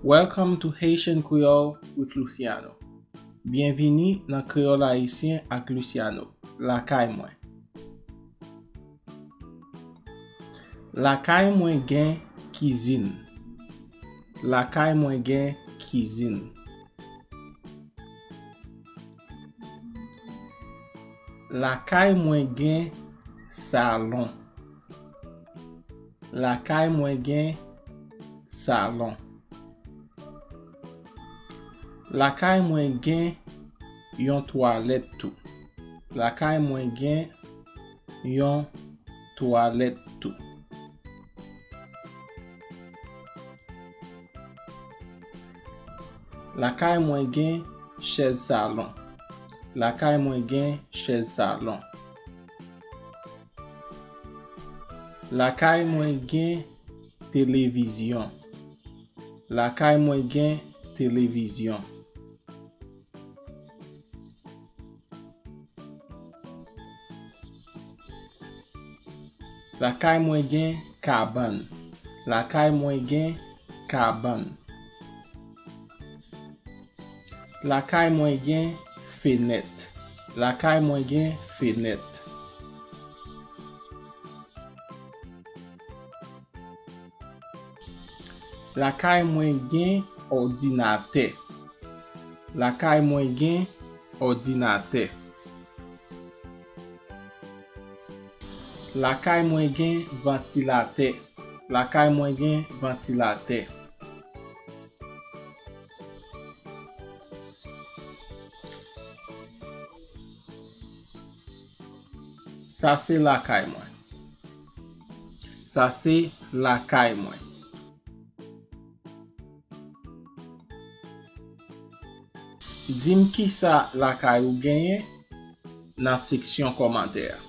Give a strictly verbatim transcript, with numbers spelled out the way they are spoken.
Welcome to Haitian Creole with Luciano. Byenvini nan Kreyòl Ayisyen ak Luciano, lakay mwen. Lakay mwen gen kizin. Lakay mwen gen kizin. Lakay mwen gen salon. Lakay mwen gen salon. Lakay mwen gen yon twalèt tou. Lakay mwen gen yon twalèt tou. Lakay mwen gen chèz salon. Lakay mwen gen chèz salon. Lakay mwen gen televizyon. Lakay mwen gen televizyon. Lakay mwen gen kabann. Lakay mwen gen kabann. Lakay mwen gen fenèt. Lakay mwen gen fenèt. Lakay mwen gen òdinatè. Lakay mwen gen òdinatè. Lakay mwen gen vantilatè. Lakay mwen gen vantilatè. Sa se lakay mwen. Sa se lakay mwen. Di m kisa lakay ou genyen nan seksyon kòmantè a.